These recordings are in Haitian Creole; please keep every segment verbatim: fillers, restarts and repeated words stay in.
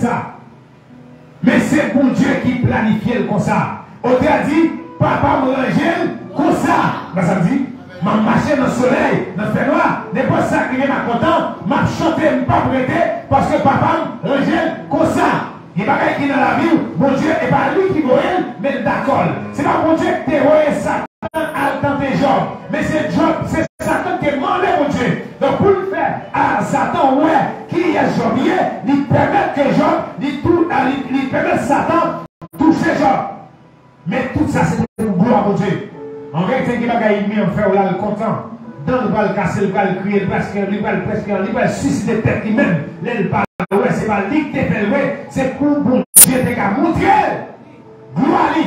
konsa. Men se Bondye ki planifye l konsa. Otè a di, papa m ranje l konsa. Nan sa m di, m ap mache nan solèy, nan fènwa, nenpòt sa k rive m ap kontan, m ap chante, m p ap rete, paske papa m ranje l konsa. Gen bagay ki nan lavi w, Bondye, e pa li ki voye l, men l dakò l. Se pa Bondye ki te voye Satan al tante Jòb, men se Jòb, se Satan ki te mande Bondye. Donk, pou l fè a Satan wè kiyès Jòb ye, li pèmèt ke Jòb, li tou, a, li, li pèmèt Satan touche Jòb. Men tout sa se pou glwa Bondye. An reyalite, gen bagay ènmi an fè w la, l kontan. Dan l pral kase, l pral kriye, l pral, li pral prèske, li pral siside tèt li menm. Lè l pa wè, se pa li ki te fè l vre, se pou Bondye te ka montre l glwa li.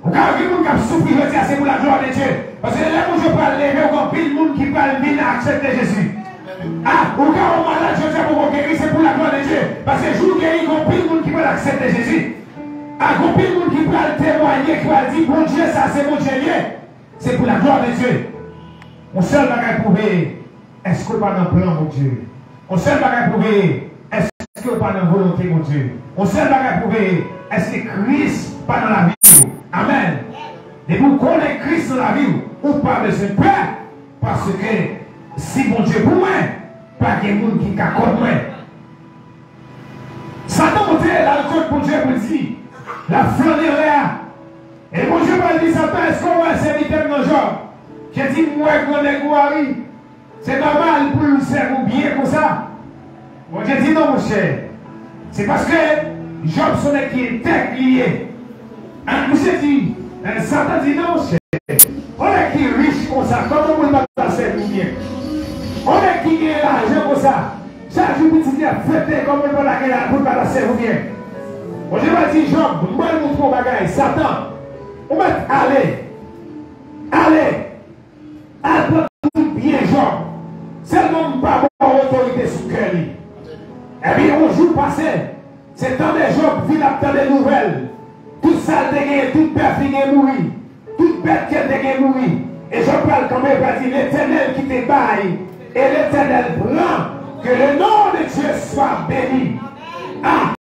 Ou ka wè gen moun k ap soufri jodi a, se pou la glwa de Dye. Paske lè Bondye pral leve, ou gen anpil moun ki pral vin aksepte Jezi. A, ou ka wè malad jodi a poko geri, se pou la glwa de Dye. Paske jou w geri, gen anpil moun ki pral aksepte Jezi. A, gen anpil moun ki pral temwaye, ki pral di, Bondye sa, se Bondye l ye. Se pou la glwa de Dye. Yon sèl bagay pou veye, èske w pa nan plan Bondye? Yon sèl bagay pou veye, èske w pa nan volonte Bondye? Yon sèl bagay pou veye, èske Kris pa nan lavi w? Amèn. Depi w konnen Kris nan lavi w, ou pa bezwen pè, paske si Bondye pou mwen, pa gen moun ki ka kont mwen. Satan monte, l al kot Bondye pou l di, l ap flannen anlè a. E Bondye pral di Satan, èske w wè sèvitè m nan Jòb? Jezi di, m wè grannèg ou a wi. Se nòmal pou l sèvi w byen konsa. Bondye di, non, monchè. Se paske Jòb se yon nèg ki entèg li ye. An, misye di, eh, Satan di, non, monchè. Yon nèg ki rich konsa, kòman pou l pa ta sèvi w byen? Yon nèg ki gen lajan konsa, chak jou pitit li ap fete, kòman l pa ta gen la, pou l pa ta sèvi w byen? Bondye va di, Jòb, m pral montre w yon bagay. Satan, ou mèt ale. Ale. Al pran tout byen Jòb. Sèlman m pa ba w otorite sou kè li. Ebyen, yon jou pase, se tande Jòb vin ap tande nouvèl. Tout sa l te genyen, tout bèf li genyen mouri. Tout bèt ke l te genyen mouri. E Jòb pral kanpe, pral di, Letènèl ki te bay, e Letènèl pran, que le nom de Dieu soit béni. A,